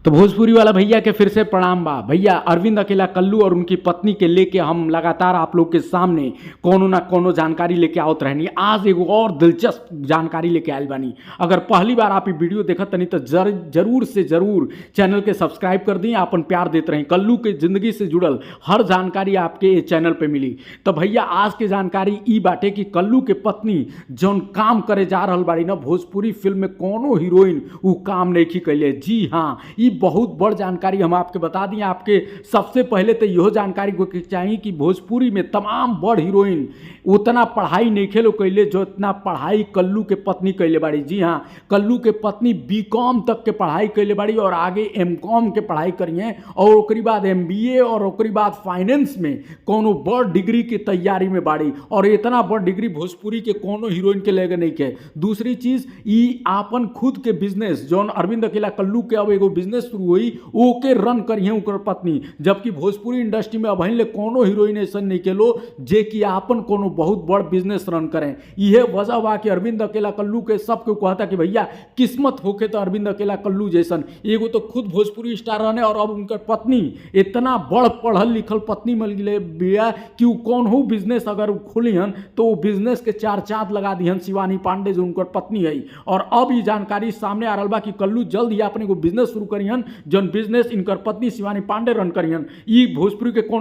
तो भोजपुरी वाला भैया के फिर से प्रणाम बा। भैया अरविंद अकेला कल्लू और उनकी पत्नी के लेके हम लगातार आप लोग के सामने कोनो ना कोनो जानकारी लेके आवत रहनी। आज एगो और दिलचस्प जानकारी लेके आयल बानी। अगर पहली बार आप ई वीडियो देखत तनी तो जरूर से जरूर चैनल के सब्सक्राइब कर दी, अपन प्यार देत रही। कल्लू के जिंदगी से जुड़ल हर जानकारी आपके ये चैनल पे मिली। तो भैया आज के जानकारी ई बाटे कि कल्लू के पत्नी जौन काम करे जा रहल बाड़ी ना, भोजपुरी फिल्म में कोनो हीरोइन उ काम नहीं कैले। जी हाँ, ई बहुत बड़ जानकारी हम आपके बता दी। आपके सबसे पहले तो इहो जानकारी होके चाही कि भोजपुरी में तमाम बड़ हीरोइन उतना पढ़ाई नहीं खेलो कैले जो इतना पढ़ाई कल्लू के पत्नी कैले बाड़ी। जी हाँ, कल्लू के पत्नी बी कॉम तक के पढ़ाई कैले बाड़ी और आगे एम कॉम के पढ़ाई करिए और ओकरी बाद एम बी ए और ओकरी बाद फाइनेंस में कोनो बड़ डिग्री के तैयारी में बाड़ी और इतना बड़ डिग्री भोजपुरी के कोनो हीरोइन के लेके नहीं के। दूसरी चीज ई आपन खुद के बिजनेस जौन अरविंद अकेला कल्लू के अब एगो बिजनेस शुरू हुई ओके रन करिए उनकर पत्नी, जबकि भोजपुरी इंडस्ट्री में अब ले कोनो हीरोइन ऐसा नहीं के लो जे कि आपन कोनो बहुत बड़ बिजनेस रन करें। इहे वजह बा कि अरविंद अकेला कल्लू के सबके कहता कि भैया किस्मत होके तो अरविंद अकेला कल्लू जैसन एगो तो खुद भोजपुरी स्टार रहने और अब उनकर पत्नी इतना बड़ पढ़ल लिखल पत्नी मिल गई बिया कि उ कौन हो बिजनेस अगर उ खोलिहन तो वो बिजनेस के चार चांद लगा दिहन शिवानी पांडे जो उनकर पत्नी है। और अब ये जानकारी सामने आ रहा बा कि कल्लू जल्द ही अपने एगो बिजनेस शुरू करिहन जौन बिजनेस इनकर पत्नी शिवानी पांडे रन करिहन। ई भोजपुरी के कोनो